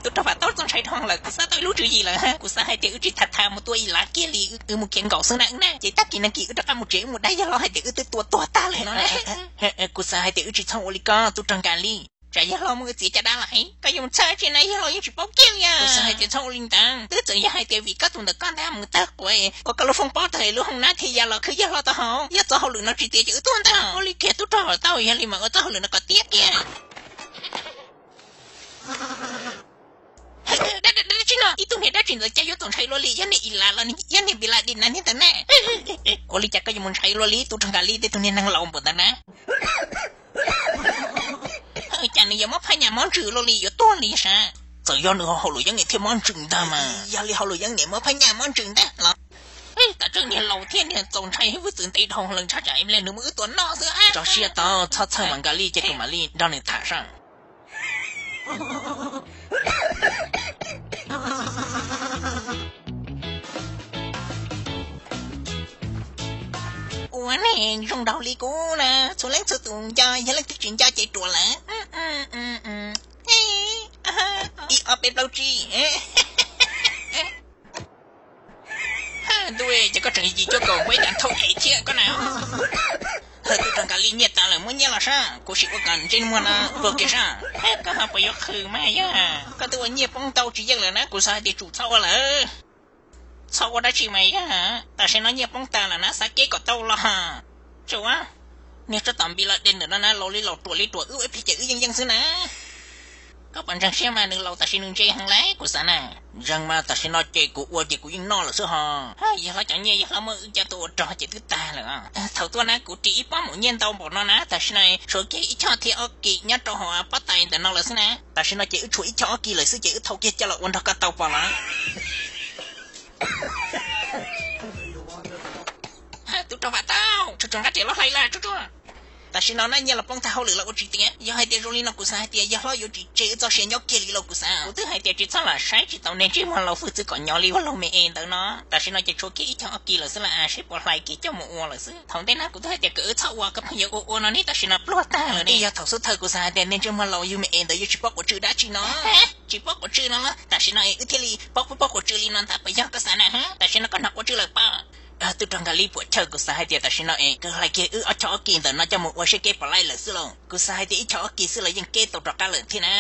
Tub rog Vam Taub txaus ntshai dhau lawm, kuv xav tau ib lub tswv yim lawm. Kuv xav hais tias wb tsis tham tham mus tua ib lav kiag li, wb mus khiav nkaum xwb na wb na, ces tag kis no kis wb rov qab mus tsev, wb mus dab yawg hlob hais tias wb twb tua tuag tag lawm no na. Kuv xav hais tias wb tsis txhob ua li ko tub rog Nkas Lis. Tsam yawg hlob muab wb txiav caj dab lawm, koj yuav mus txhawj tsi na, yawg hlob yeej tsis paub kiag li. Kuv xav hais tias txhob ua li ntawd, twb txawm yog hais tias vim koj tus ntawm koj ntag mus tawg quav ua koj lub fooj pob tawg lub hoob nab thiaj ya los khwv yawg hlob tau hauv. Yog txoj hauj lwm no tsis tiav ces wb tuag ntag. Ua li kiag tub rog Vam Taub, yog li mas ua txoj hauj lwm no kom tiav kiag. Dab tsi no, ib tug niag dab tsi ntawd cas yuav txaus ntshai luaj li, yog niag Ib Las los yog niag Npis Las Dis na niag ntawd ne. Ua li cas koj yuav mus ntshai luaj li tub rog Nkas Lis, tej tug niag neeg laus npaum ntawd na. Cas nws yuav mob phab nyas mob ntsws luaj li, yuav tuag li sav. Txawm yog nws hauj lwm yeeb niam thiaj mob ntsws ntag mas. Yog li hauj lwm yeeb niam mob phab nyas mob ntsws ntag los. Tam tseeb niag laus thiab niag txaus ntshai, wb txwv ntev dhau lawm, ntshai tsam nws muab wb tua noj xwb. Tso siab tau, txhob txhawj mas Nkas Lis, ces kuv mam li nrog nws tham saib. Ua ne, zoo nraug li kuv na, txhua leej txhua tus nco, yog leej twg tsis nco ces ruam lawm. Ib ob peb plaub tsib. Ntuj, ces koj tseem yim cuab kaum npuab ib dav nthau ev thiab koj na. Tub rog Nkas Lis, nyiaj tas lawm, muab nyiaj los saib, kuv sim ua kom ntsej muag no pluag kiag saib. Koj ho puas yuav qhwv mas yog? Koj twb ua nyiaj poob ntau tsis yeej lawm na, kuv xav hais tias tsum txhob ua lawm. Txhob ua dab tsi mas yog, tam sim no nyiaj poob tas lawm na, xav keb kom tau los. Tsuas, niag tsov tom Npis Las Dis ntawm no na, laus li laus ruam li ruam, wb ua ib pliag ces wb yeej yeej xwb na. Koj puas ntseeg siab mas, nws laus tam sim nws ntse heev lauj kuv xav na. Ntseeg mas, tam sim no ces kuv ua ces kuv yeej noj lawm xwb ho. Yawg hlob cov nyiaj yawg hlob muab wb coj tuaj ua rog ces twb tag lawm. Thaum tuaj na kuv ris ib pob maum nyiaj ntau npaum no na, tam sim no tshuav kiag ib choj thiab ob kis nyob rau hauv pob tais ntawm no lawm xwb na. Tam sim no ces wb tshuav ib choj ob kis lawm xwb ces wb thau kiag coj los ua nrog koj tau pom lawm. Tub rog Vam Taub, tsuas tsuas nqa riam los hlais lawm tsuas tsuas. Tam sim no na nyiaj los poob tag, hauj lwm los ua tsis tiav, yog hais tias zoo li no kuv xav hais tias yawg hlob yuav tsis tseg wb txoj sia nyob kiag li lauj kuv xav. Kuv twb hais tias tsis txhob lam saib tsis tau neeg ntsej muag laus fwj txwv kom nyob li vaj laug me es ntawd no. Tam sim no ces tshuav kiag ib choj ob kis lawm xwb las, seb puas hlais kiag coj mus ua lawm xwb. Thaum ntej na kuv twb hais tias kom wb txhob ua, koj pheej yuav ua ua no ne, tam sim no pluag tag lawm ne. Yog thaum xub thawj kuv xav hais tias neeg ntsej muag laus yug me es ntawd yuav tsis paub quav tsw dab tsi no. Tsis paub quav tsw no los tam sim no es wb thiaj li paub paub quav tsw li no ntag, puas yog koj xav na? Tam sim no koj hnov quav tsw lawm pob. Tub rog Nkas Lis, puas chawj, kuv xav hais tias tam sim no es koj hlais kiag wb ob choj ob kis ntawm no coj mus ua seb keb puas laij lawm xwb lauj. Kuv xav hais tias ib choj ob kis xwb los yeej keb tau rov qab lawm thiab na.